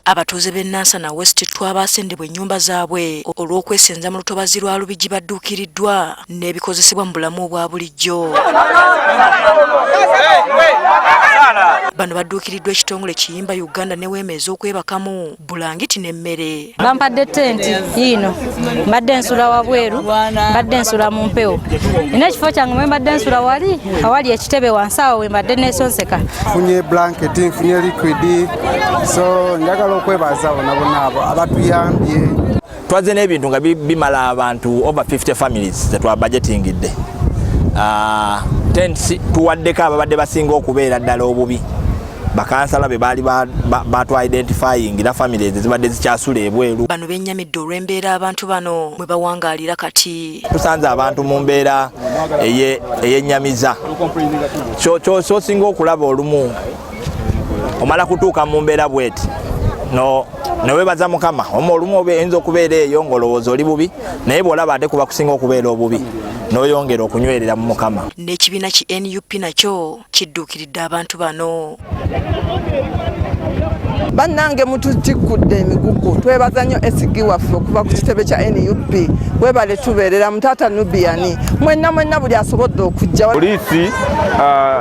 Abatuuze b'e Nansana West twabaasendebwa ennyumba zaabwe olw'okwesenza mu lutobazi lwa Lubigi badduukiriddwa n'ebikozesebwa mu bulamu obwa bulijjo. Bano badduukiriddwa ekitongole Kiyimba Uganda ne weema ez'okwebakamu, bulangiti n'emmere. Bampadde tenti yiino, mbadde nsula wabweru, mbadde nsula mu mpewo. Nina ekifo kyange mwe mbadde nsula wali awali ekitebe wansi awo we mbadde neesonseka. Nfunye blanket, nfunye liquid, so njagala okwebaza bona bona abo abatuyambye. Twazze n'ebintu nga bimala abantu over 50 families zetwa budgetingidde. Tents tuwaddeko ababadde basinga okubeera ddala obubi, bakansala be baali batwa identifying era families ezibadde zikyasula ebweru. Bano bennyamidde olw'embeera abantu bano mwe bawangaalira kati. Tusanze abantu mu mbeera eyennyamiza. Kyosinga okulaba olumu omala kutuuka mu mbeera bweti no newebaza Mukama. Omu olumu oyinza okubeera eyo ng'olowooza oli bubi, naye bw'olaba ate kuba kusinga okubeera obubi n'oyongera okunywerera mu Mukama. N'ekibiina ki NUP nakyo kidduukiridde abantu bano. Bannange, mututikkudde emigugu. Twebaza nnyo SG waffe okuva ku kitebe kya NUP, webale tubeerera mutaata Nubiani, mwenna mwenna buli asobodde okujja. Poliisi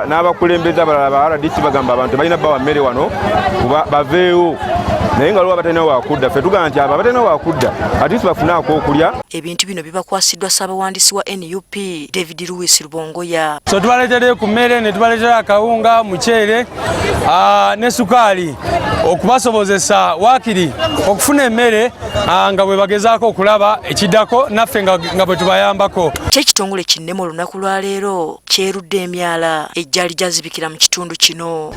n'abakulembeze abalala ba RDC bagamba abantu balina bawa mmere wano kuba baveewo, naye nga waliwo abatalina wakudda. Ffe tugamba nti abo abatalina wakudda at least bafune ak'okulya. Ebintu bino bibakwasiddwa ssaabawandiisi wa NUP David Lewis Rubongoya. So tubaleetedde ku mmere ne tubaleetera akawunga, muceere ne sukaali okubasobozesa waakiri okufuna emmere nga bwe bagezaako okulaba ekiddako naffe nga bwe tubayambako. Kyekitongole kinnema olunaku lwa leero kyerudde emyala ejjali gyazibikira mu kitundu kino.